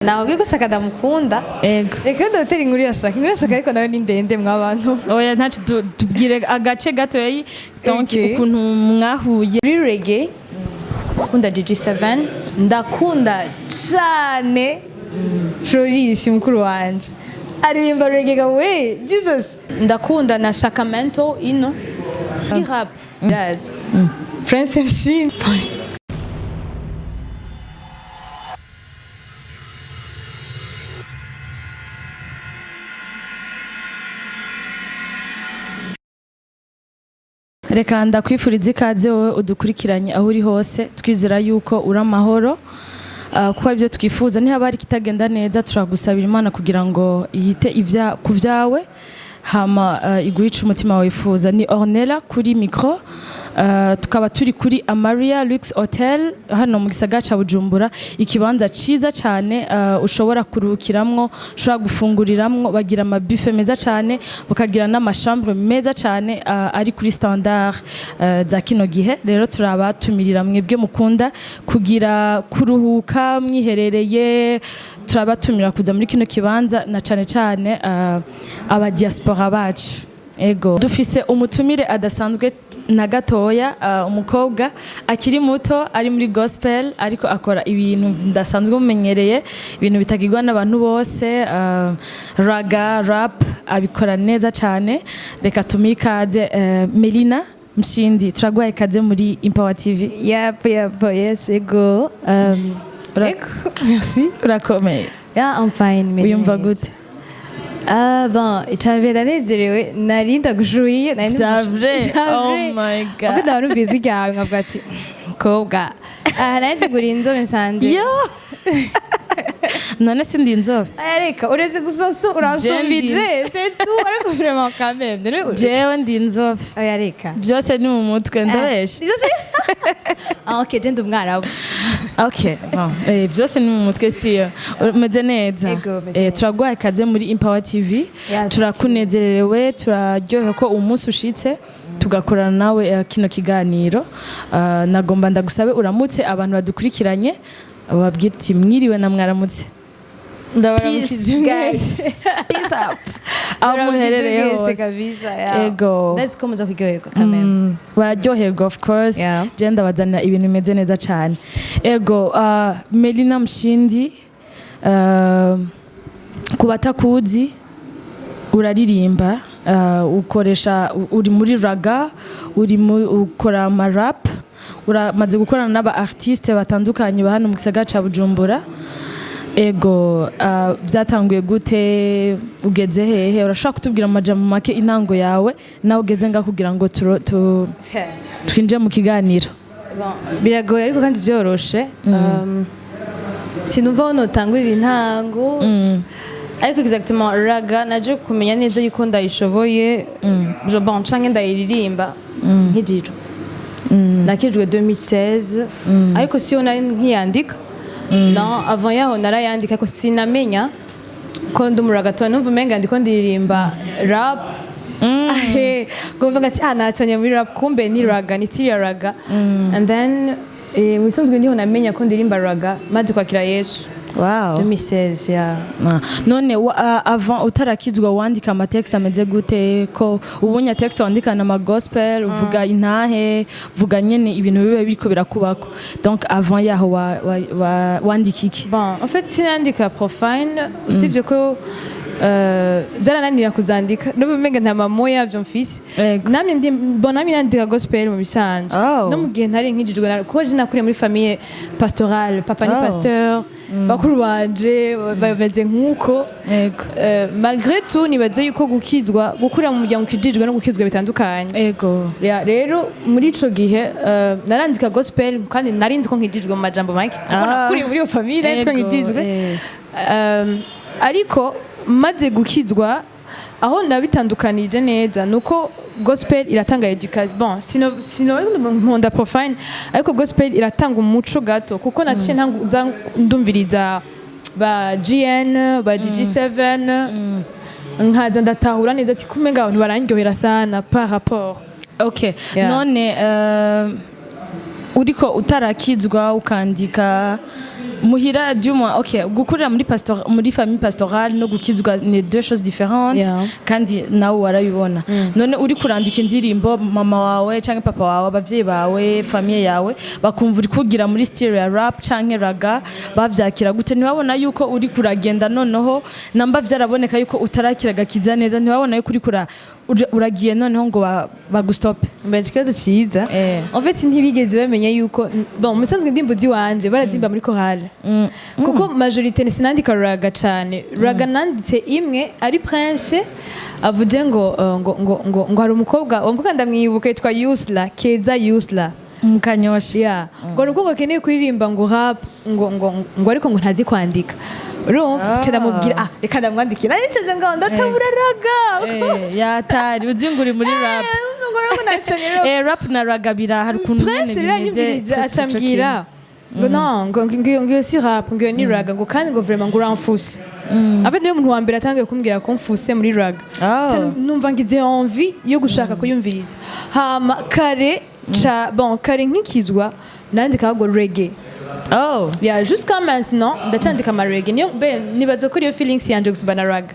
Nababwiye ko Shaka ndamukunda. Ego. Reka ndotera inkuru ya Shaka, inkuru ya Shaka ariko nayo ni ndende mwabantu. Oya, ntaco, tubwire agace gatoyi, donc ukuntu mwahuye. Muri reggae ndakunda GG7, ndakunda cane Floris mukuru wanje aririmba reggae ga we Jesus. Ndakunda na Shakamento ino ni rap. Dad Prince MC. Reka ndakwifuriza ikaze wowe udukurikiranye aho uri hose. Twizera yuko uri amahoro, kuko ibyo twifuza nihaba hari ikitagenda neza, turagusabira Imana kugira ngo yite ivya ku vyawe, hama iguhice umutima wifuza. Ni Ornella kuri micro, tukaba turi kuri Amaria Lux Hotel hano mu gisagara ca Bujumbura, ikibanza ciza cane ushobora kuruhukiramwo, ushobora gufunguriramwo. Bagira ama buffet meza cane, bakagira n'ama chambre meza cane ari kuri standard za kino gihe. Rero turabatumirira mwebwe mukunda kugira kuruhuka mwiherereye, turabatumira kuza muri kino kibanza, na cane cane aba diaspora bacu. Ego, dufise umutumire adasanzwe na gatoya, umukobwa akiri muto ari muri gospel, ariko akora ibintu ndasanzwe mumenyereye, ibintu bitagirwa n'abantu bose, ragga rap abikora neza cane. Reka tumuhe ikaze, Melina Mshindi, turaguhaye ikaze muri Empower TV. Yep, yes, ego. Ego, merci. Urakomeye? Yeah, I'm fine, meze Wiyumva neza. gute? Ah bon, icambere ndanezerewe, nari ndagushuhiye, nari C'est vrai? C'est vrai. Oh my God. En fait, ndabona ijwi ryawe nkavuga ati mukobwa, aha nari nzigura inzobe nsanze. Yo, none sindi inzobe? Aya reka, uretse gusosa uransumbije, c'est tout, ariko vraiment quand même. Jewe ndi inzobe. Oya reka. Byose ni mu mutwe, ndabesha? Ah ok, je ndi umwarabu. Ok, bon. Byose ni mu mutwe. Stiyo umeze neza? Ego, meze neza. Turaguhaye ikaze muri Empower TV. Yeah, Turakunezerewe, turaryohewe ko umunsi ushitse tugakorana nawe kino kiganiro. Nagomba ndagusabe uramutse abantu badukurikiranye, bababwire uti mwiriwe na mwaramutse. Ndabaramukije mwese. Peace up aho muherereye Mwese hose. kabisa, yeah. Ego. Ndazi ko muza kuryoherwa quand même. Bararyoherwa of course. Je ndabazanira ibintu bimeze neza cyane. Ego, Melina Mshindi, ku batakuzi, uraririmba, ukoresha, uri muri ragga, uri ukora ama rap, uramaze gukorana n'aba artiste batandukanye ba hano mu gisagara ca Bujumbura. Ego, byatanguye gute? Ugeze hehe? Urashobora kutubwira amajambo make intango yawe nawe ugeze ngaho kugira ngo twinjire mu kiganiro? Bon, biragoye ariko kandi byoroshe. Sinumva aho notangurira intango, ariko exactement ragga naje kumenya neza yuko ndayishoboye, je bon canke ndayiririmba nkijijwe, nakijwe 2016, ariko siyo nari nkiyandika. Non, avant yaho narayandika ariko sinamenya ko ndi umuragato. Numva umenga ndiko ndirimba rap. Ahe, ngumva ngati ah natanye muri rap, kumbe ni ragga, ni style ya ragga. And then mu bisanzwe niho namenya ko ndirimba ragga maze kwakira Yesu. 2016, yeah. Ah, none avant utarakizwa wandika ama texte ameze gute? Ko ubunya texte wandikana ama gospel, uvuga intahe, uvuga nyene ibintu bibe biriko birakubako, donc avant yaho wandika iki? Bon, en fait sinandika profane, usibye ko byarananira kuzandika, n'ubu umenga nta mamo yavyo mfise. Namye ndi bon, namye nandika gospel mu bisanzwe. No mu gihe ntari nkijijwe, kuko je nakuriye muri famille pastorale, papa ni pasteur, bakuru banje bameze nk'uko. Malgré tout nibaze yuko gukizwa, gukurira mu muryango ukijijwe no gukizwa bitandukanye. Ya, rero muri ico gihe narandika gospel kandi nari nzi ko nkijijwe, mu majambo make, kuko nakuriye muri iyo famille nari nzi ko nkijijwe. Ariko maze gukizwa, aho nabitandukanije neza nuko gospel iratanga education. Bon, sino nkunda profane, ariko gospel iratanga umuco gato, kuko naciye ndumviriza ba GN, ba GG7, nkaza ndatahura neza ati kumenga abantu barandyohera sana par rapport. Okay. Yeah. None uriko utarakizwa ukandika Muhira, du moins, ok, gukurira muri pastor, muri famille pastorale no gukizwa ni deux choses différentes. Kandi nawe warabibona. None uri kurandika indirimbo, mama wawe canke papa wawe, abavyeyi bawe, famille yawe, bakumva uri kugira muri style ya rap canke ragga, bavyakira gute? Ntibabona yuko uri kuragenda noneho namba vyaraboneka yuko utarakira gakiza neza, ntibabona yuko uri kura uragiye noneho ngo bagustope? Mbere, ikibazo cyiza. En fait, ntibigeze bamenya yuko, bon, musanzwe indirimbo ziwanje barazimba muri chorale, kuko majorité sinandika ragga cane. Ragga nanditse imwe ari Prince avuze ngo ngo hari umukobwa, uwo mukobwa ndamwibuka, yitwa Yusla Keza Yusla. Mukanyosha. Yeah, ngo ni umukobwa akeneye kuririmba ngo rap, ngo ariko ngo ntazi kwandika. Urumva, ah, ndamubwira, ah, reka ndamwandikira. Nanditse ngo ndatabura ragga. Yatari uzi ngo uri muri rap. Ngo rero nacanye. Rap na ragga bira hari ukuntu nyene Prince rero bimeze anyumvirije, presque ico acambwira ngo non, ngo iyo si rap, ngo iyo ni ragga, ngo kandi ngo vraiment ngo uramfuse. En fait, niyo muntu wa mbere atangiye kumbwira ko mfuse muri ragga. Oh. Numva ngize envie yo gushaka kuyumviriza. Hama kare ca, bon, kare nkikizwa nandika ahubwo reggae. Oh. Yeah, jusqu'à maintenant ndacandika ama reggae. Niyo be nibaza ko ariyo feelings yanje gusumba na ragga.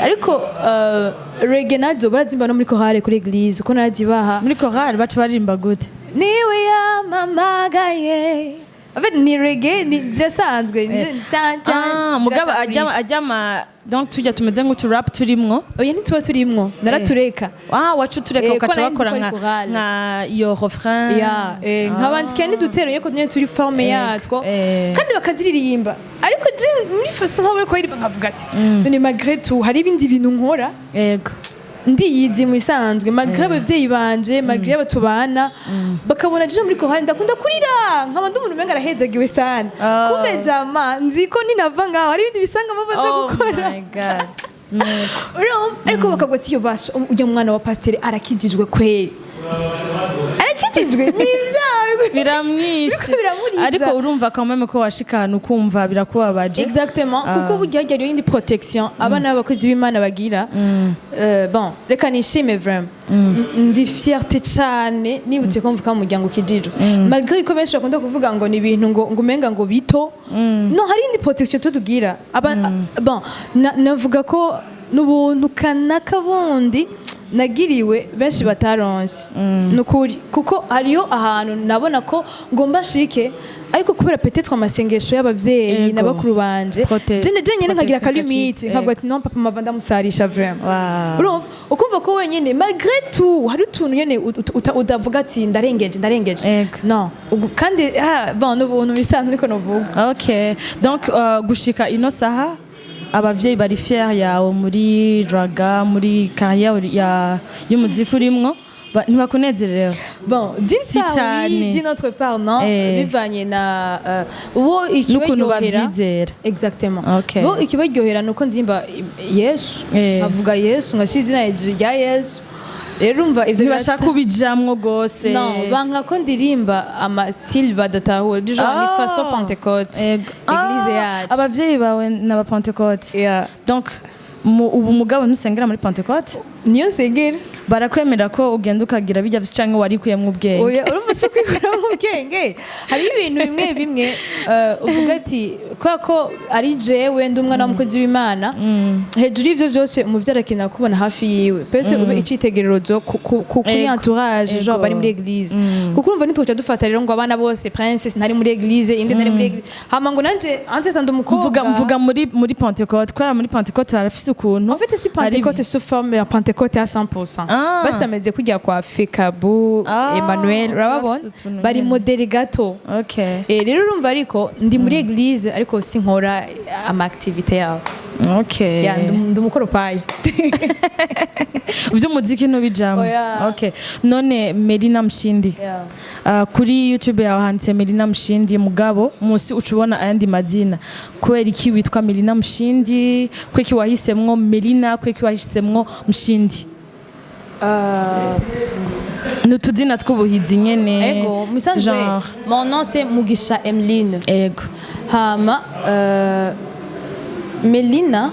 Ariko reggae nazo barazimba no muri chorale kuri église, uko narazibaha. Muri chorale baca baririmba gute? Niwe yamamagaye. En fait, ni reggae, ni zirasanzwe Ah, mugabo ajya donc tujya tumeze nk'utu rap turimwo? Oya, ntituba turimwo, naratureka. Ah, wacu tureka. Ko Ukaca nari nzi bakora ko ari nka chorale. Nka iyo refrain. Ya, nkabandikira n'udutero yuko nyine turi forme yatwo. Kandi bakaziririmba, ariko je muri façon nko bariko baririmba nkavuga ati none malgré tout hari ibindi bintu nkora. Ndiyizi mu bisanzwe, malgré abavyeyi banje, malgré abo tubana, bakabona je muri chorale ndakunda kurira, nkaba ndi umuntu umenga arahezagiwe sana. Oh. Kumbe jama nzi ko ninava ngaho hari ibindi bisanga mpava nja Oh gukora. my God. Nuko. Urumva? Ariko bakavuga ati: "Yo basha, ujya mwana wa pasiteri arakijijwe kweri, arakijijwe ni ibyawe." Biramwishe. Biriko biramuriza. Ariko urumva quand même ko washika ahantu ukumva birakubabaje. Exactement, kuko burya hariyo indi protection abana b'abakozi b'Imana bagira. Bon, reka nishime vraiment. Ndi fierté cane nibutse ko mvuka mu muryango ukijijwe, malgré ko benshi bakunda kuvuga ngo ni ibintu ngo umenga ngo bito. No hari indi protection tutugira. Aba, bon, navuga ko n'ubuntu kanaka bundi nagiriwe benshi bataronse, nukuri, kuko hariyo ahantu nabona ko ngomba nshike, ariko kubera peut-être amasengesho y'abavyeyi na bakuru banje, je nyene nkagira protection akalimite, nkavuga ati: "Non, papa mava ndamusarisha vraiment." Urumva, ukumva ko wenyene malgré tout hari utuntu nyene udavuga ati ndarengeje, ndarengeje. No. Kandi bon, n'ubuntu bisanzwe ariko novuga. Ok, donc gushika ino saha abavyeyi bari fier yawe muri ragga, muri carrière ya y'umuziki urimwo, ntibakunezerewe? Bon, d'une Si part oui, cane. d'une autre part non. Bivanye na uwo N'ukuntu ikibaryohera. bavyizera. Exactement. Ok. Bo ikibaryohera nuko ndirimba Yesu, nkavuga Yesu, ngashira izina hejuru rya Yesu. Rero urumva ivyo Ntibashaka kubijamwo gose. No, banka ko ndirimba ama style badatahura, du genre ni façon Pentecôte. Église yacu. Abavyeyi bawe n'aba Pentecôte? Yeah. Donc ubu mugabo ntusengera muri Pentecôte? Niyo nsengera. Barakwemera ko ugenda ukagira bijya vyose canke warikuyemwo ubwenge? Oya, urumva si kwikuramo ubwenge. Hari ibintu bimwe bimwe uvuga ati kubera ko ari jewe ndi umwana w'umukozi w'Imana, hejuru y'ivyo byose umuvyeyi arakenera kubona hafi yiwe, peut-être ube icitegererezo kuri entourage, genre bari muri église, kuko urumva ntitwoca dufata rero ngo abana bose, Princess ntari muri église, indi ntari muri église, hama ngo nanje ante ndi umukobwa. Mvuga muri Pentecôte, kubera muri Pentecôte harafise ukuntu En fait, si Pentecôte sous forme ya Pentecôte à 100%. Ah. Basi bameze kujya kwa Fekabu, Ah, Emmanuel, ok, urababona? bafise utuntu Bari nyene. modéré gato. Rero urumva, ariko ndi muri église, ariko sinkora ama activité yabo. Ya, ndi umukoropayi. Iby'umuziki ntubijamwo? Oya. Okay, none Melina Mshindi, kuri YouTube yawe handitse Melina Mshindi, mugabo munsi uca ubona ayandi mazina. Kubera iki witwa Melina Mshindi? Kubera iki wahisemwo Melina? Kubera iki wahisemwo Mshindi? Ni utuzina tw'ubuhizi nyene. Ego, musanzwe Genre. mon nom c'est Mugisha Emeline. Ego. Hama Melina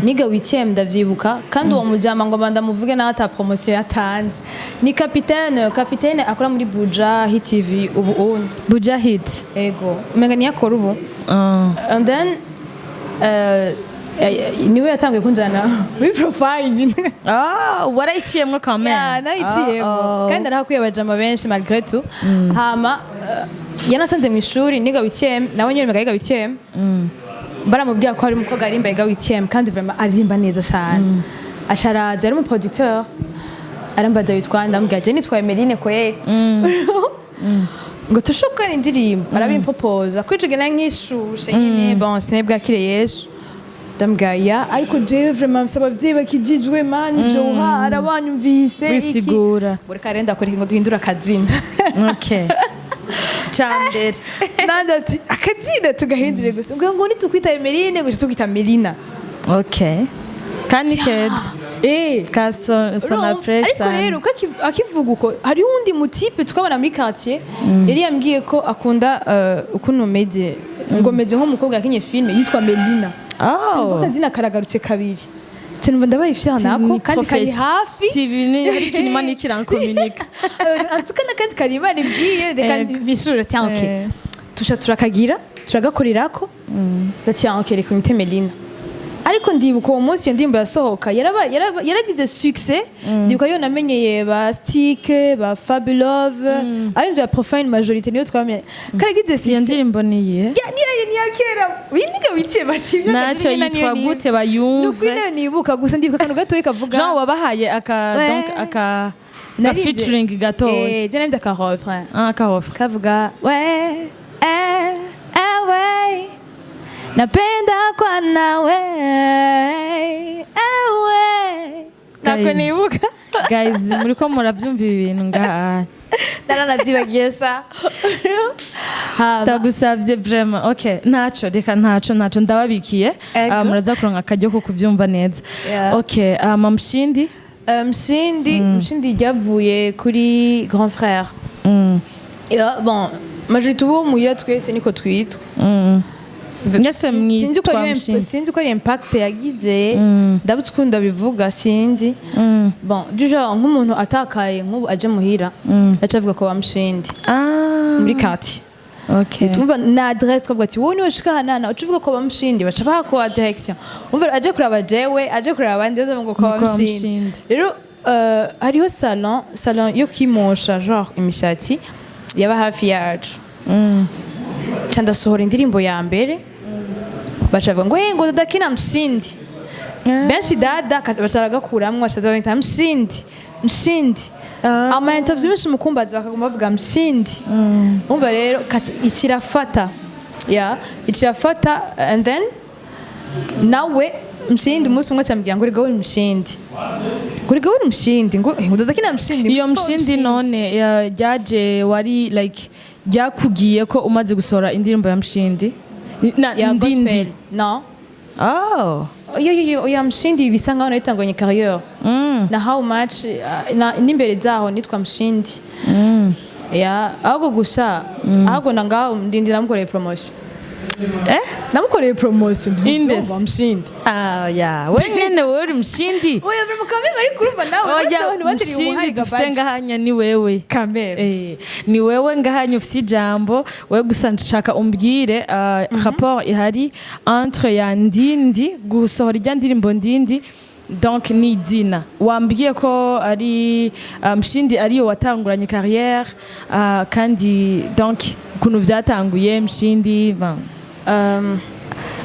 Niga huitième, ndavyibuka. Kandi uwo mujama ngo banda muvuge nawe ata promotion yatanze, ni capitaine akora muri Buja Hit TV ubu undi. Buja Hit. Ego, umenga niyo akora ubu. And then niwe yatanguye kunjana muri profile. Ah, warayiciyemwo quand même. Yeah, nariciyemo. Ah, oh. Kandi narahakuye abajama benshi malgré tout. Hama yanasanze mu ishuri niga huitième, nawe nyene umenga yiga huitième. Baramubwira ko hari umukobwa aririmba yiga huitième, kandi vraiment aririmba neza cyane. Asharaza, yari umuproducteur, arambaza witwa, ndamubwira je nitwa Emeline kweri, ngo tushobora gukora indirimbo. Arabimpopoza kuri ico gihe nari nkishushe nyene, bon, sinebwakire Yesu. Ndamubwira ya, ariko jewe vraiment mfise abavyeyi bakijijwe, man, ivyo uhara banyumvise iki. Wisigura. Ngo reka rero ndakwereka, ngo duhindure akazina. Okay, cambere. Nanjye ati akazina tugahindure gusa, ngo nitukwita Emeline, ngo tukwita Melina. Okay, kandi keza. Ka sona fresh. Ariko rero uko akivuga uko, hariho uwundi mutipe twabona muri quartier yari yambwiye ko akunda ukuntu meze, ngo meze nk'umukobwa yakinye filime yitwa Melina. Tumva akazina karagarutse kabiri, cyane ndabaye fier nako, kandi kari hafi. TV ni hari ikintu Imana ikirankominika. Antuka n'akandi kari Imana ibwiye, reka bishure tiens, ok. Tuca turakagira, turagakorerako, ndatiya ok, reka unyite Melina. Ariko ndibuka uwo munsi iyo ndirimbo yasohoka yaragize succès. Ndibuka yo namenyeye ba Stick, ba Fabulove, ari ibyo ya Profane majorité niyo twamenye karagize Iyo succès. ndirimbo ni iyihe? Ya, niya kera winiga wiciye baciye. Ntacyo, yitwa gute bayumve? Nukuri nayo nibuka gusa, ndibuka akantu gatoya kavuga Jean wabahaye aka Ouais. donc aka Narivye. featuring gatoya. Eh, je narivye aka refrain. Ah, aka refrain. Kavuga we eh, eh, we napenda kwa nawe ewe, ntabwo Guys. nibuka. Guys, muriko murabyumva ibi bintu ngaha? Naranavyibagiye sa. Hama- Ndagusabye vraiment. Okay, ntaco, reka, ntaco ndababikiye. Ego. Ah, muraza kuronka akaryo ko kubyumva neza. Yeah. Okay, Mshindi. Mshindi ryavuye kuri grand frère. Yeah, bon, majorité ubu muhira twese niko twitwa. Mwese Sinzi ko mwitwa ari Mshindi. Sinzi ko ari impact yagize, ndabutse ukuntu ndabivuga, sinzi. Bon, du genre nk'umuntu atakaye nk'ubu aje muhira, aca avuga ko bamushindi muri quartier. Tumva na adresse, twavuga ati wowe niwe ushika hanana, uca uvuga ko bamushindi, baca bahakuha direction. Umva aje kuraba jewe, aje kuraba abandi baza ngo ko Ni ko bamushindi. bamushindi. Rero hariho salon yo kwimosha, genre imishatsi, yaba hafi yacu. Ca ndasohora indirimbo ya mbere, baca bavuga ngo hey, ngo dada kina Mshindi. Benshi dada baca baragakuramwo, baca babita Mshindi, Mshindi. Ama interview menshi mukumbaza bakaguma bavuga Mshindi. Umva rero ikirafata ya ikirafata, and then nawe Mshindi umunsi umwe cyambwira ngo rega uri Mshindi, ngo rega uri Mshindi, ngo ngo dada kina Mshindi. Iyo Mshindi none ryaje wari like ryakugiye ko umaze gusohora indirimbo ya Mshindi na Ya Ndindi? Gospel, no. Oh. Yo yo yo, oya, Mshindi bisa nkaho nayitanganye carrière na how much na n'imbere zaho nitwa Mshindi. Ya, ahubwo gusa ahubwo na ngaho Ndindi namukoreye promotion. Eh? Namukoreye promotion. Inde? Ntibyumva Mshindi. Ah, ya, we nyene wowe uri Mshindi. Oya, vraiment, kamere ari kurumva nawe. Oya, abantu batiriye Mshindi umuhari. dufise ngahanya ni wewe. Kamere. Eh, ni wewe ngahanya ufise ijambo wewe gusa. Nshaka umbwire rapport ihari entre ya Ndindi, gusohora ijya ndirimbo Ndindi, donc ni izina wambwiye ko ari Mshindi ariyo watanguranye carrière, kandi donc ukuntu vyatanguye Mshindi, bon,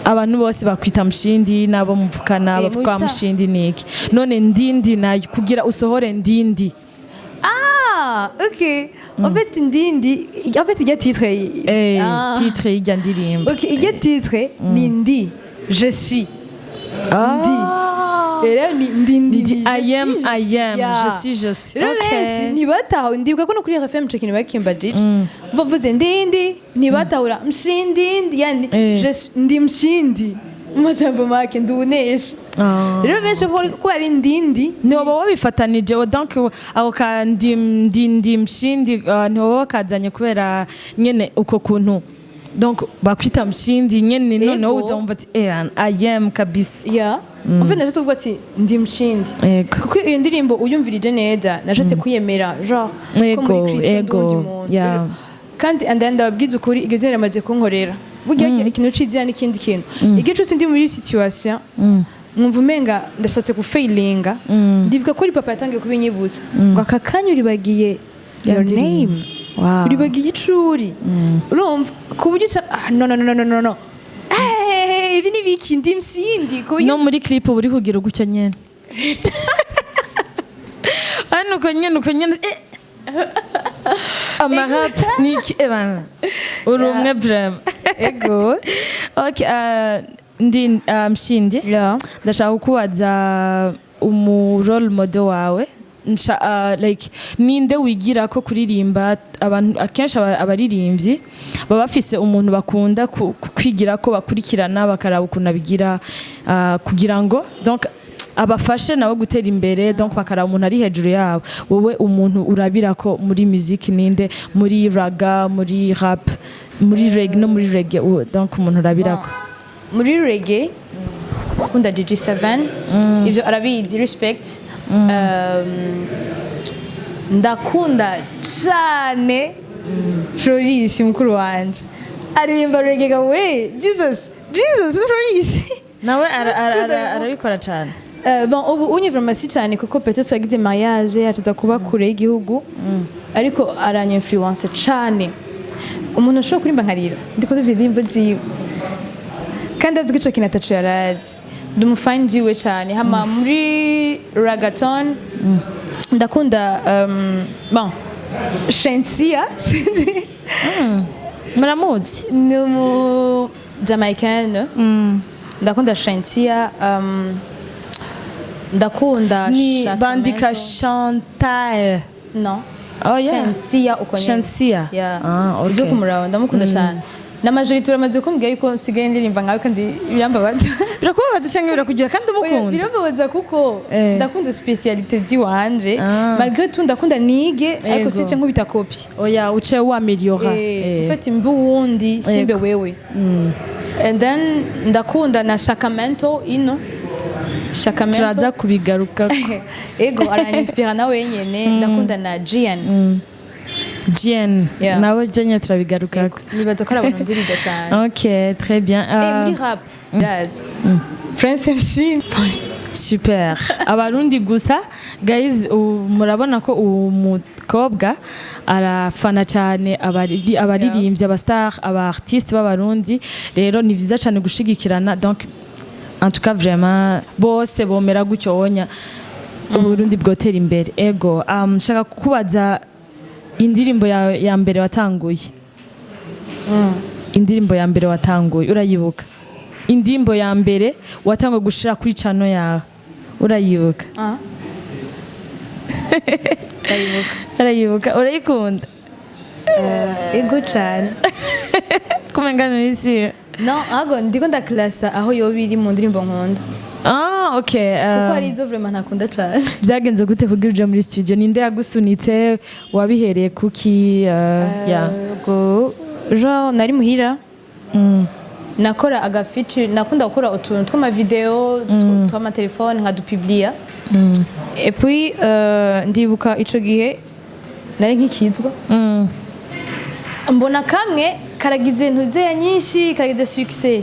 abantu bose bakwita Mshindi n'abo muvukana Eh, bavuga musa. Mshindi niki? None Ndindi nayo kugira usohore Ndindi? Ah, ok. En fait, Ndindi, en fait, il y a titre. Eh, Ah. titre y'ijya ndirimbo. Ok, il y a titre, Nindi, je suis. Ah. Et là, ni Ndindi. Ndi, je I am, suis, je I suis. am, Yeah. je suis, je suis. Rero Ok. benshi ntibatawe, ndibuka ko no kuri RFM ico kintu bakimbajije, bavuze Ndindi ntibatahura Mshindi, yani Eh. je suis, ndi Mshindi mu majambo make, ndunesha. Ah. Rero benshi ko ari Ndindi. Ntiwaba wabifatanije donc ako ka ndi ndi ndi Mshindi, ntiwaba wakazanye kubera nyene uko kuntu Donc bakwita Mshindi nyene, noneho Ego. uzumva ati eh, I am kabisa. Yeah, en fait nashatse kuvuga ati ndi Mshindi, kuko iyo ndirimbo uyumvirije neza nashatse kuyemera, genre ko muri Kristo ndi uwundi muntu. Kandi and then ndababwiza ukuri, iryo zina rimaze kunkorera. Burya ikintu c'izina n'ikindi kintu, igihe cose ndi muri situation nkumva umenga ndashatse gufailinga, ndibuka ko ari papa yatangiye kubinyibutsa ngo aka kanya uribagiye Ya your ndirimbo. name, uribagiye ico uri. Urumva ku buryo ah, no, no, no, no, no, no. Hey, ibi ni biki? Ndi Mshindi ku buryo No muri clip uba uri kugira gutyo nyene, hano uko nyene, uko nyene, eh. Amarap ni iki ebana, uri umwe vraiment. Ego. Okay, ndi Mshindi, ndashaka kukubaza umu role model wawe. Like ninde wigira ko kuririmba? Abantu akenshi abaririmbyi baba bafise umuntu bakunda kwigira ko, bakurikirana, bakaraba ukuntu abigira, kugira ngo donc abafashe nabo gutera imbere, donc bakaraba umuntu ari hejuru yabo. Wowe umuntu urabira ko muri music ninde? Muri ragga, muri rap, muri reggae, no muri reggae, donc umuntu urabira ko? Muri reggae akunda GG7, ivyo arabizi, respect. Ndakunda cane Floris, mukuru wanje aririmba reggae ga we. Jesus, Jesus, Floris. Nawe arabikora cane? Bon, ubu unye vraiment si cyane, kuko peut-être yagize mariage, yaciza kuba kure y'igihugu, ariko aranyinfluence cane. Umuntu ashobora kurimba nkarira ndiko ndumva indirimbo ziwe, kandi azi ko ico kintu ataco yarazi. Ndi umufani jiwe cane. Hama muri reggaeton ndakunda bon, Shenseea, sinzi. Muramuzi? Ni umu Jamaïcaine. Ndakunda Shenseea, ndakunda Ni Sacramento. bandika Chantal? No. Oh, yeah. Shenseea, uko nyene. Shenseea. Yeah. Ah, okay. Ujye kumuraba, ndamukunda cyane. Na majorité baramaze kumbwira yuko nsigaye ndirimba nkawe, kandi birambabaza. Birakubabaza cyangwa birakugira kandi umukunda? Birambabaza kuko ndakunda spécialité ziwanje. Malgré tout ndakunda nige, ariko sice nkubita copie. Oya, uce wameliora. Ufata imbi uwundi simbe wewe. And then ndakunda na Shakamento, ino Shakamento. Turaza kubigaruka. Ego, aranyinspira na wenyene. Ndakunda na Gian. Gian? Yeah. Nawe jenye turabigarukako. Nibaza ko ari abantu mviriza cyane. Ok, très bien. Muri rap ndazi Prince MC. Super, abarundi gusa. Guys, murabona ko uwo mukobwa arafana cyane abaririmbyi, abastar, aba artiste b'abarundi. Rero ni vyiza cyane gushigikirana. Donc en tout cas vraiment bose bomera gutyo wonya, uburundi bwotera imbere. Ego, nshaka kukubaza indirimbo yawe ya mbere watanguye. Indirimbo ya mbere watanguye urayibuka? Indirimbo ya mbere watanguye gushira kuri channel yawe urayibuka? Ah. Ndayibuka. Urayibuka? Urayikunda? Ego cyane. Kumengana isi. No, ahubwo ndiko ndaklasa aho yoba iri mu ndirimbo nkunda. Ah, okay. Kuko hari izo vraiment ntakunda cyane. Byagenze gute kugira uje muri studio? Ninde yagusunitse? Wabihereye kuki? Yeah. Ego, genre nari muhira, nakora agafici, nakunda gukora utuntu tw'amavideo tw'amatelefone nkadupublia. Et puis ndibuka ico gihe nari nkikizwa, mbona kamwe karagize ntuzeya nyinshi, karagize succès.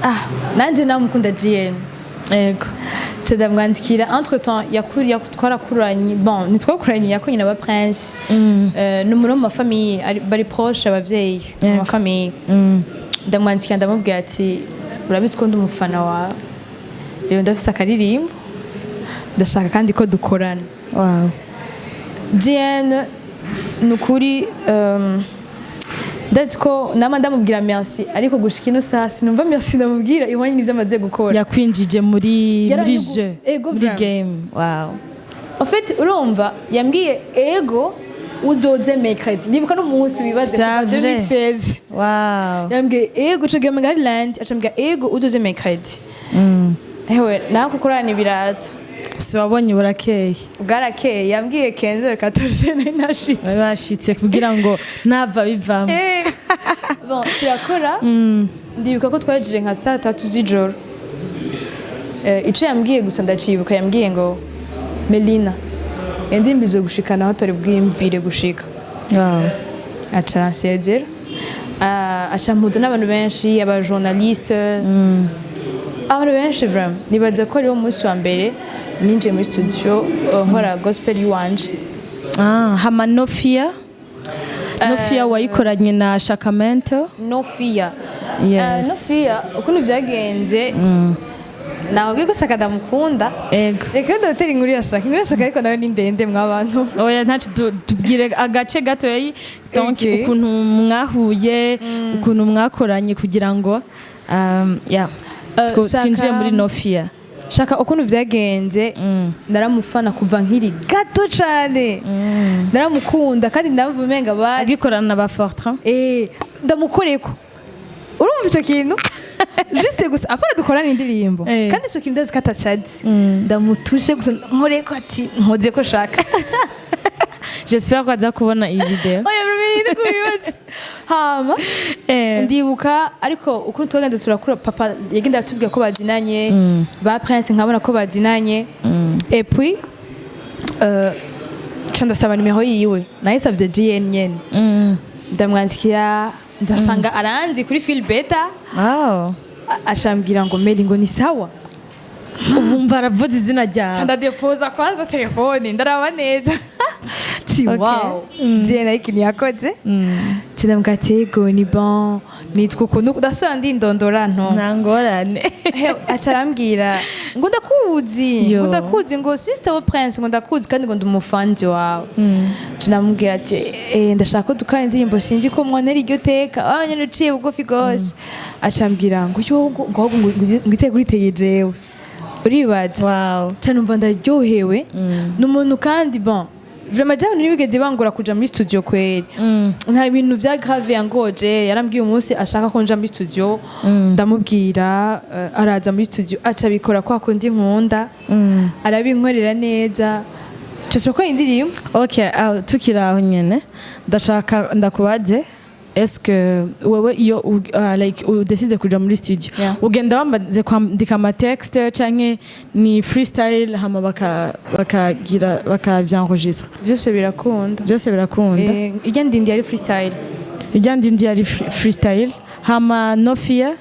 Ah, nanje namukunda GN. Ndamwandikira. Entre temps yakuri twarakuranye, bon, ntitwakuranye, yakuranye na ba Prince. Ni umuntu wo mu mafamille bari proche, abavyeyi mu mafamille. Ndamwandikira, ndamubwira ati urabizi ko ndi umufana wawe, rero ndafise akaririmbo, ndashaka kandi ko dukorana. GN ni ukuri, ndazi ko nama ndamubwira merci, ariko gushika ino saha sinumva merci ndamubwira ihwanye n'ivyo amaze gukora. Yakwinjije muri jeu, Ego, muri vraiment. game. Wow. En fait, urumva yambwiye ego udoze mercredi, ndibuka n'umunsi, wibaze, C'est kuva vrai. 2016. Yambwiye ego ico gihe muri land, acambwira ego udoze mercredi. Ewe, nawe kukorana ibirato. Si wabonye burakeye? Bwarakeye, yambwiye 15 14 nari nashitse. Bari bashitse kugira ngo ntava bivamo. Bon, turakora. Ndibuka ko twahejeje nka saa 3 z'ijoro. Ico yambwiye gusa ndacibuka, yambwiye ngo: "Melina, indirimbo izo gushikana aho turi bwiyumvire gushika." Aca aransezera. Aca mpuza n'abantu benshi, aba journaliste, abantu benshi vraiment. Nibaza ko ariwo munsi wa mbere ninjiye muri studio, nkora gospel yiwanje. Ah, hama No Fear, No Fear wayikoranye na Shakamento? No Fear. Yes. No Fear, ukuntu byagenze, nababwiye ko Shaka ndamukunda. Reka dutera inkuru ya Shaka, inkuru ya Shaka, ariko nayo ni ndende mw'abantu. Oya, ntaco, tubwire agace gatoyi, donc ukuntu mwahuye, ukuntu mwakoranye, kugira ngo yeah, twinjire muri No Fear. Shaka, ukuntu byagenze, ndaramufana kuva nkiri gato cane, ndaramukunda kandi ndamva umenga basi agikorana na ba Fortran. Ndamukoreko, urumva icyo kintu juste gusa apana dukorana indirimbo. Kandi icyo kintu ndazi ko atacazi, ndamutushe gusa nkoreko, ati nkoze ko Shaka. J'espère ko aza kubona iyi video. Oya, vraiment kubibaza hama ndibuka ariko ukuntu twagenda turakura, papa yagenda atubwira ko bazinanye, ba Prince nkabona ko bazinanye, et puis ca ndasaba nimero yiwe, nayisavye GN nyene. Ndamwandikira, ndasanga aranzi kuri Feel Better. Acambwira ngo: "Meli," ngo, "ni sawa." Ubumva aravuze izina ryawe. Ndadepoza kwanza telefone, ndaraba neza ti wow, GN ariko ntiyakoze. Ndamubwira ati: "Ego, ni bon, nitwa ukuntu." Ndasubira ndindondora nto. Nta ngorane. Aca arambwira ngo: "Ndakuzi." Yo. Ngo: "Ndakuzi," ngo, "sister wa Prince," ngo, "ndakuzi kandi," ngo, "ndi umufanzi wawe." Nca ndamubwira ati: "Ndashaka ko dukora indirimbo, sinzi ko mwonera iryo teka." Ah, nyene uciye bugufi gose. Aca ambwira ngo: "Yo," ngo "iteka uriteye jewe." Uribaza? Ca numva ndaryohewe. Ni umuntu kandi, bon, vraiment jewe ntibigeze bangora kuja muri studio kweri. Nta bintu vya grave yangoje. Yarambwiye umunsi ashaka ko nja muri studio, ndamubwira, araza muri studio, aca abikora kwa kundi nkunda, arabinkorera neza, ca turakora indirimbo. Okay, tukiri aho nyene, ndashaka ndakubaze: est-ce que wewe iyo like udécide kuja muri studio, ugenda wamaze kwandika ama texte canke ni freestyle, hama bakagira bakavyenregistre? Byose birakunda. Byose birakunda. Ijya ndindi yari freestyle. Ijya ndindi yari freestyle, hama No Fear?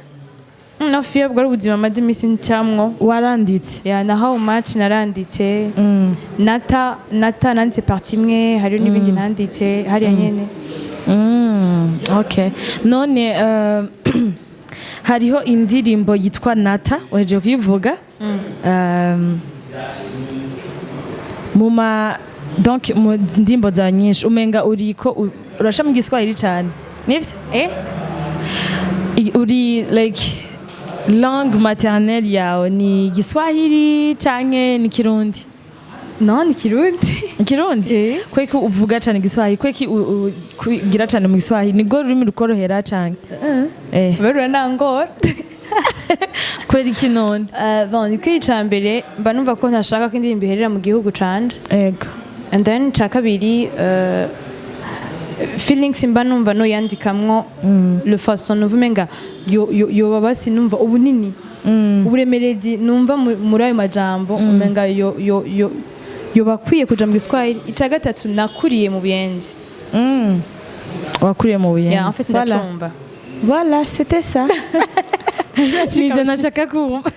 No Fear bwari ubuzima maze iminsi ncamwo. Waranditse? Ya, na How Much naranditse. Nata, nata nanditse partie imwe, hariyo n'ibindi nanditse hariya nyene. Okay, none hariho indirimbo yitwa Nata, wahejeje kuyivuga. Mu ma donc mu ndirimbo za nyinshi umenga uriko urasha mu Giswahili cyane, nivyo? Eh. Uri like langue maternelle yawe ni Giswahili canke ni Kirundi? No, ni Kirundi. Kirundi? Eh. Kweki uvuga cyane Giswahili? Kweki kugira cyane mu Giswahili nibwo rurimi rukorohera canke? Barura nangora. Kubera iki none? Bon, niko ica mbere mba numva ko ntashaka ko indirimbo iherera mu gihugu canje. And then ica kabiri, feelings mba numva noyandikamwo, le façon numva umenga yoba basi numva ubunini, uburemerezi numva muri ayo majambo, umenga yo yo yo yoba akwiye kuja mu Giswahili. Ica gatatu, nakuriye mu Buyenzi. Wakuriye mu Buyenzi. Yeah, en fait Voilà. ndacumba. Voilà, c'était ça. Nivyo nashaka kumva.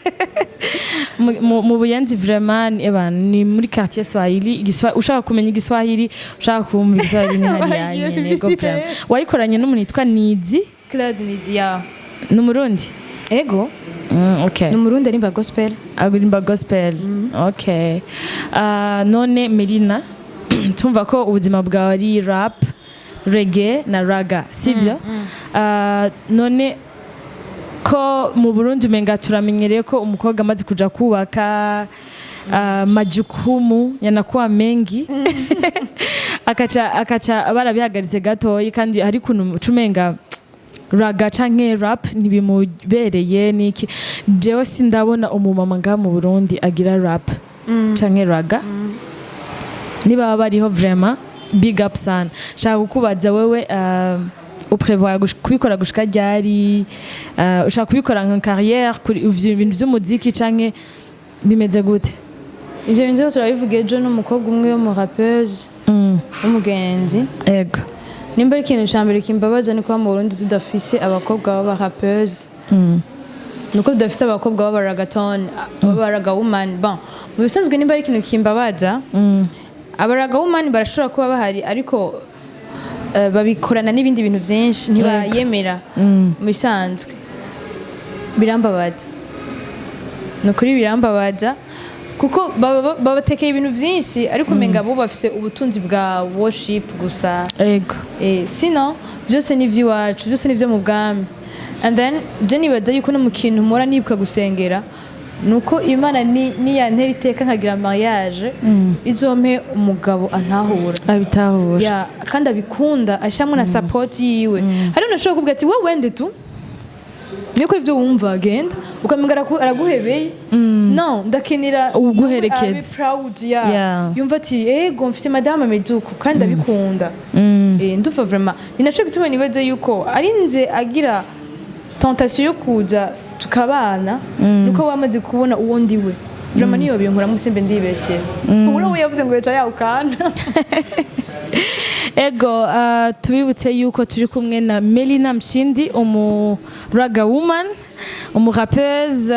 Mu Buyenzi vraiment, eba ni muri quartier Swahili. Ushaka kumenya Igiswahili, ushaka kumva Igiswahili, ni hariya Waragiye nyene go. publicité. Vraiment. Wayikoranye n'umuntu yitwa Nizi? Claude Nidia. Ni Umurundi? Ego. Okay. Ni Umurundi arimba gospel. Agurimba gospel. Okay. None Melina, tumva ko ubuzima bwawe ari rap, reggae na raga, sibyo? None ko mu Burundi umenga turamenyereye ko umukobwa amaze kuja kubaka, majukumu yanakuwa mengi, akaca barabihagaritse gatoyi, kandi hari ukuntu umenga raga canke rap ntibimubereye niki? Jewe sindabona umumama ngaha mu Burundi agira rap. canke ragga. Niba bariho, vraiment big up sana. Shaka kukubaza wewe, uprévoya kubikora gushika ryari? Ushaka kubikora nka carrière kuri ivyo bintu vy'umuziki canke bimeze gute? Ivyo bintu byose turabivuga ejo n'umukobwa umwe w'umurappeuse w'umugenzi. Nimba ari ikintu ca mbere kimbabaza, ni kuba mu Burundi tudafise abakobwa b'abarappeuse, nuko tudafise abakobwa b'abaragaton, b'abaragga woman. Bon, mu bisanzwe nimba ari ikintu kimbabaza, abaragga woman barashobora kuba bahari, ariko babikorana n'ibindi bintu vyinshi, ntibayemera. Mu bisanzwe birambabaza, ni ukuri birambabaza, kuko babatekeye ibintu vyinshi, ariko umenga bo bafise ubutunzi bwa worship gusa. Sino byose ni iby'iwacu, byose ni ibyo mu bwami. And then je nibaza yuko no mu kintu mpora nibuka gusengera, nuko Imana niyantera iteka nkagira mariage, izompe umugabo antahura. Abitahura. Ya, kandi abikunda, ashyiramo na support yiwe. Hari umuntu ashobora kuvuga ati: "Wowe wende tu, niko ibyo wumva, genda," ukamenga araguhebeye. No ndakenera Uguherekeza. abe proud ya yumva ati: "Ego, mfite madame ameze uku kandi abikunda." Ndumva vraiment ni naco gituma nibaza yuko arinze agira tentation yo kuza tukabana, nuko wamaze kubona uwo ndiwe. Vraiment niyo binkuramo, simbe ndibeshe. Ubu we yavuze ngo yaca yawukana. Ego, tubibutse yuko turi kumwe na Melina Mshindi, umu ragga woman, umu rappeuse,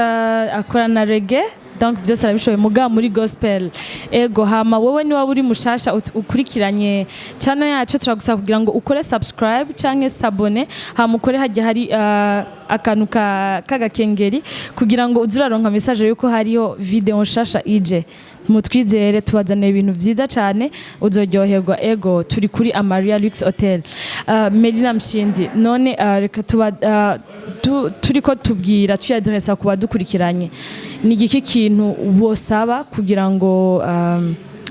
akora na reggae, donc byose arabishoboye muga muri gospel. Ego, hama wowe niba uri mushasha ukurikiranye channel yacu, turagusaba kugira ngo ukore subscribe canke s'abonner, hama ukore hajya hari akantu k'agakengeri kugira ngo uze uraronka message yuko hariho video nshasha ije. Mutwizere, tubazaniye ibintu vyiza cyane, uzoryoherwa. Ego, turi kuri Amaria Lux Hotel. Melina Mshindi, none reka tuba turiko tubwira, tuyadresa ku badukurikiranye, ni igiki kintu wosaba kugira ngo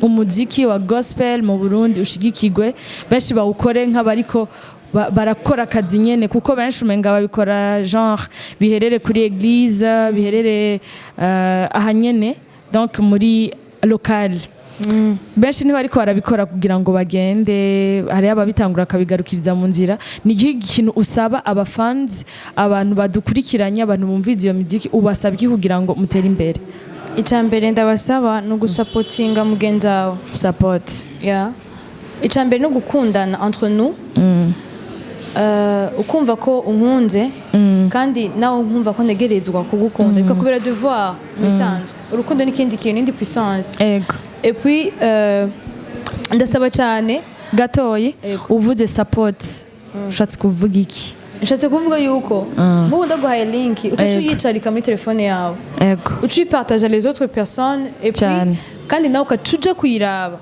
umuziki wa gospel mu Burundi ushigikirwe, benshi bawukore nk'abariko barakora akazi nyene? Kuko benshi umenga babikora genre biherere kuri église, biherere aha nyene, donc muri local. Benshi ntibariko barabikora kugira ngo bagende. Hariyo ababitangura akabigarukiriza mu nzira. Ni ikihe kintu usaba abafans, abantu badukurikiranye, abantu bumviza iyo miziki? Ubasaba iki kugira ngo mutere imbere? Icya mbere ndabasaba ni ugusapotinga mugenzi wawe. Support. Yeah. Icya mbere ni ugukundana entre nous. Ukumva ko unkunze kandi nawe nkumva ko ntegerezwa kugukunda, bikakubera devoir. Mu bisanzwe urukundo ni ikindi kintu, indi puissance. Et puis ndasaba cyane. Gatoyi. Ego. Uvuze support, ushatse kuvuga iki? Nshatse kuvuga yuko nk'ubu ndaguhaye link, utaca uyicarika muri telefone yawe, uca uyipartager les autres personnes et puis Cyane. kandi nawe ukaca uja kuyiraba.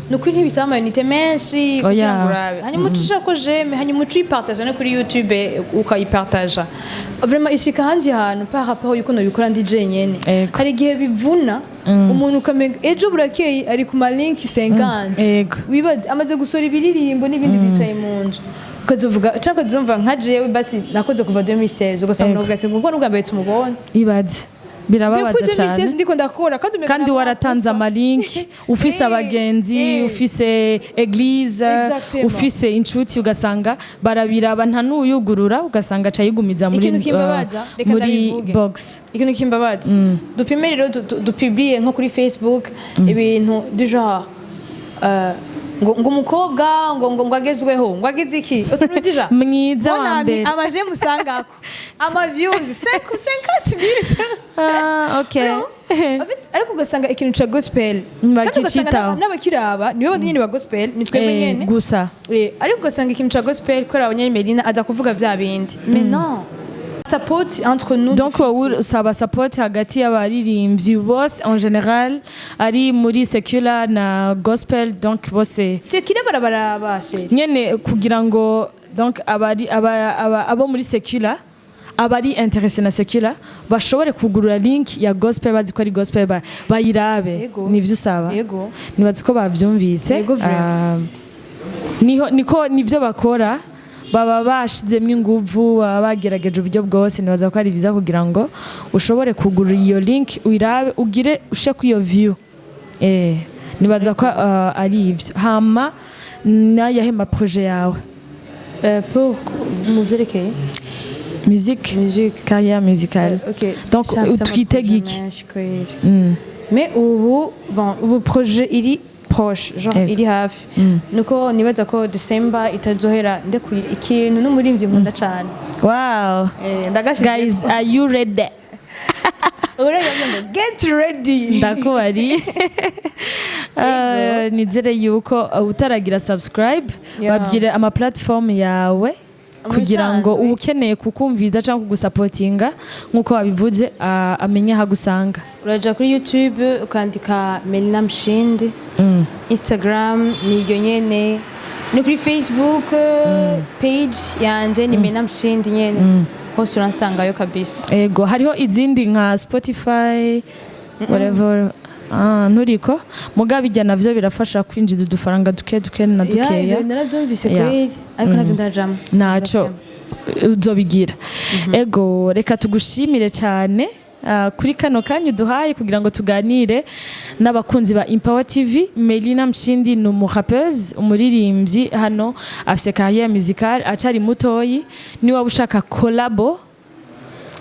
Ni ukuri ntibisaba amayinite menshi kugira ngo urabe, hanyuma uca ushaka ko j'aime, hanyuma uca uyipartager no kuri YouTube, ukayipartager, vraiment ishika ahandi hantu par rapport yuko nobikora ndi jenyene. Hari igihe bivuna umuntu, ukamenga ejo burakeye ari ku ma link 50. Wibaze amaze gusohora ibiririmbo n'ibindi byicaye mu nzu, ukazovuga cyangwa ukazumva nka jewe basi nakoze kuva 2016, ugasanga uvuga ati ngo ubwo n'ubwa mbere tumubonye. Ibaze, birababaza. Depuis 2016 Cyane. ndiko ndakora kandi umenga Kandi waratanze amalinki, ufise abagenzi, ufise église, ufise inshuti, ugasanga barabiraba nta n'uyugurura, ugasanga aca yigumiza muri Ikintu kimbabaza, reka muri ndabivuge. box. Ikintu kimbabaza, dupime rero, dupubliye nko kuri Facebook ibintu du genre ngo umukobwa ngo agezweho, ngo ageze iki, utuntu déjà Mwiza wa mbere. Amaje musangako ama views 50 mille. Ah, okay. En fait, ariko ugasanga ikintu ca gospel kandi ugasanga Ntibakicitaho. n'abakiraba nibo bandi nyene ba gospel, ni twebwe nyene. Gusa. Ariko ugasanga ikintu ca gospel kubera abanyamerina aza kuvuga vya bindi. Mais non, support entre nous. Donc wowe usaba support hagati y'abaririmbyi bose en général, ari muri secular na gospel, donc bose. Sekire barabaraba, chérie. Nyene kugira ngo donc abari abo muri secular, abari intéressé na secular, bashobore kugurura link ya gospel bazi ko ari gospel, bayirabe. Nivyo usaba? Yego. Nibazi ko bavyumvise. Yego, vraiment. Ah, niho niko nivyo bakora, baba bashizemwo inguvu, baba bagerageje uburyo bwose. Nibaza ko ari byiza kugira ngo ushobore kugura iyo link, uyirabe, ugire ushe ku iyo view. Nibaza ko ari ivyo. Hama n'ayahe ma projet yawe? Pour mu vyerekeye musique, musique? Carrière musicale. Ok. Donc, Ça twitege ama iki? menshi kweli. Mais ubu, bon, ubu projet iri proche, genre iri hafi, nuko nibaza ko December itazohera ndekuye ikintu n'umuririmvyi nkunda cane. Ndagashize. Guys, are you ready? Uravuga ngo get ready. Ndakubari. Nizere yuko utaragira subscribe, babwire ama platform yawe kugira ngo Bisanzwe. ukeneye kukumviza cyangwa kugusapotinga nk'uko wabivuze, amenye aho agusanga. Uraja kuri YouTube ukandika Melina Mshindi, Instagram ni iryo nyene, no kuri Facebook page yanje ni Melina Mshindi nyene, hose uransangayo kabisa. Ego, hariho izindi nka Spotify, whatever. Nturiko mugabo ijya navyo birafasha kwinjiza udufaranga duke duke na Ya, dukeya. ivyo narabyumvise kweli, ariko navyo ndajamo. Ntacyo uzobigira. Ego, reka tugushimire cyane kuri kano kanya uduhaye kugira ngo tuganire n'abakunzi ba Empower TV. Melina Mshindi ni umurapeuse, umuririmbyi hano, afise carrière musicale acari mutoyi. Niba ushaka collabo,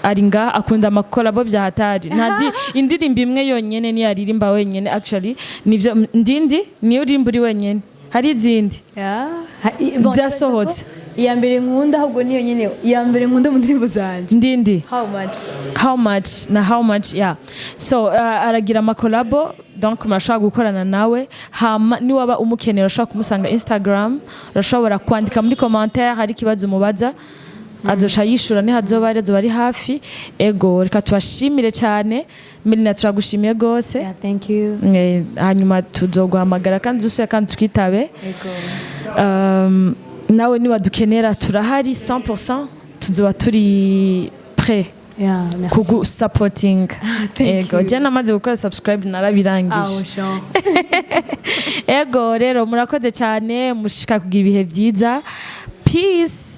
ari ngaha, akunda amakolabo bya hatari. Nta indirimbo imwe yonyene niyo aririmba wenyene. Actually nivyo, ndindi niyo uririmba uri wenyene, hari izindi? Ya. Bon, Byasohotse. Iya mbere nkunda ahubwo niyo nyene, iya mbere nkunda mu ndirimbo zanje. Ndindi? How much. How much na how much, yeah. So aragira amakolabo, donc murashobora gukorana nawe. Hama niwaba umukenera, urashobora kumusanga Instagram, urashobora kwandika muri commentaire, hari ikibazo umubaza, azoca yishura nihazoba ari, azoba ari hafi. Ego, reka tubashimire cyane. Melina, turagushimiye rwose. Yeah, thank you. Hanyuma tuzoguhamagara kandi dusuye kandi twitabe. Ego. Nawe niwadukenera turahari 100%, tuzoba turi prêt Yeah, merci. kugusapotinga. Thank Ego. you. Je namaze gukora subscribe, narabirangije. Ah, sure. Ego rero, murakoze cyane, mushika kugira ibihe byiza. Peace.